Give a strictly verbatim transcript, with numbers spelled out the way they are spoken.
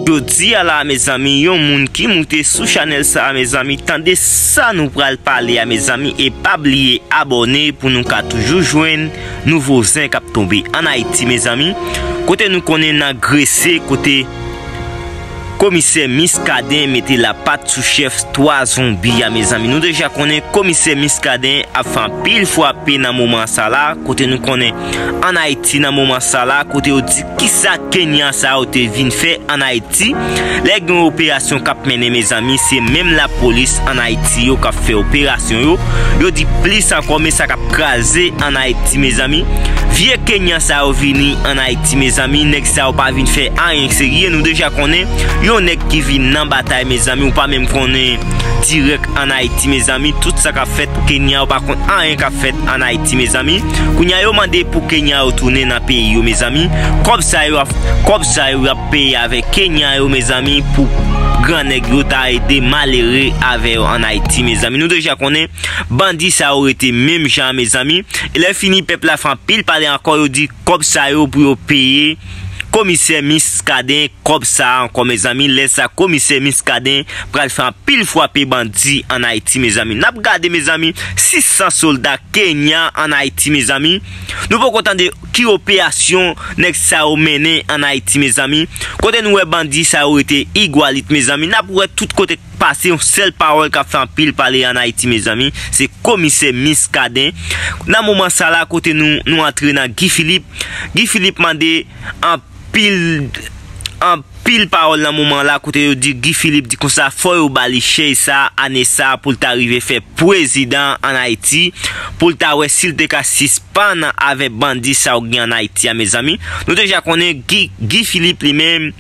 Jodi a la, mezanmi, yon moun ki moute sou chanèl sa a, mezanmi, tande sa nou pral pale a, mezanmi, e pa bliye abòne pou nou ka toujou jwenn nouvo zen k ap tonbe ann Ayiti, mezanmi. Kote nou konnen nan Gresye, kote komisè Miskaden mete lapat sou chèf twa zonbi a, mezanmi. Nou deja konnen komisè Miskaden ap fè anpil frape nan moman sa la, kote nou konnen ann Ayiti nan moman sa la, kote yo di kisa Kenyan sa yo te vin fè ann Ayiti. Lè gen operasyon k ap mennen, mezanmi, se menm lapolis ann Ayiti yo k ap fè operasyon yo. Yo di plis ankò, men sa k ap kraze ann Ayiti, mezanmi. Vye Kenyan sa yo vini ann Ayiti, mezanmi, nèg sa yo pa vin fè anyen serye. Nou deja konnen yon nèg ki vin nan batay, mezanmi, ou pa menm konnen dirèk ann Ayiti, mezanmi. Tout sa k ap fèt Kenya, yo pa konn anyen k ap fèt ann Ayiti, mezanmi. Kounye a, yo mande pou Kenya yo tounen nan peyi yo, mezanmi. Kòb sa yo ap, kòb sa yo ap peye avèk Kenya yo, mezanmi, pou gran nèg yo ta ede malere avè yo ann Ayiti, mezanmi. Nou deja konnen bandi sa yo rete menm jan, mezanmi. E lè fini, pèp la fè anpil pale ankò, yo di kòb sa yo pou yo peye komisè Miskaden kòb sa a ankò, mezanmi. Lè sa, komisè Miskaden pral fè anpil frape bandi ann Ayiti, mezanmi. N ap gade, mezanmi, sis san sòlda Kenya ann Ayiti, mezanmi. Nou poko tande ki operasyon nèg sa yo mennen ann Ayiti, mezanmi. Kote nou wè bandi sa yo rete igwalit, mezanmi. N ap wè tout kote k pase, yon sèl pawòl k ap fè anpil pale ann Ayiti, mezanmi, se komisè Miskaden. Nan moman sa la, kote nou, nou antre nan Guy Philippe, Guy Philippe mande anpil, anpil pawòl nan moman la, kote yo di Guy Philippe di konsa, fò yo ba li chèz sa, ane sa, pou l ta rive fè prezidan ann Ayiti, pou l ta wè si l te ka sispann avè bandi sa yo gen ann Ayiti a, mezanmi. Nou deja konnen Guy, Guy Philippe li menm,